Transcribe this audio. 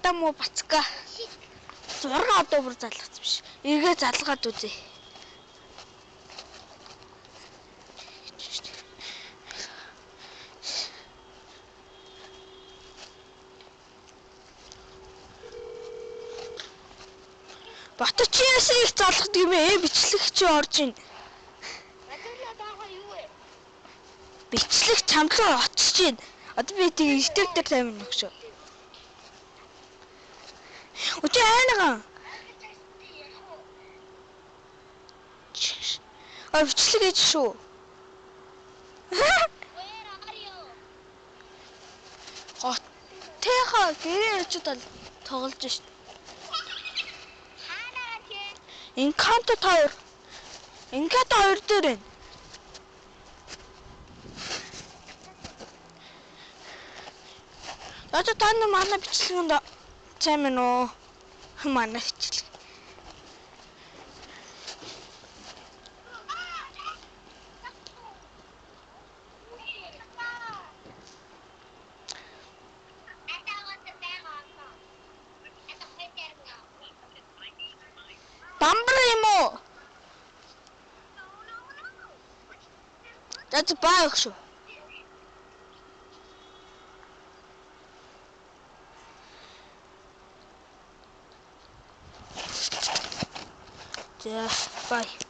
Адам уу бацка. 6 одоо бүр залгацсан биш. Эргээ залгаад үзье. Бата чи яасан их залгадаг юм бэ? Бичлэг чи орж ийн. Бичлэг чамлуу очиж ийн. Одоо би тийг YouTube дээр тавина өгшөө. Үгүй айнагаа. А бичлэг хийж шүү. Готынхоо гэрээ очиод тоглож шít. Encanto 2. Encanto 2 дээр байна. Одоо та нар манай бичлэгэнд сайн мэн үү? Манай бичлэг. Дамбар юм уу? За баа өгш шүү. За бай.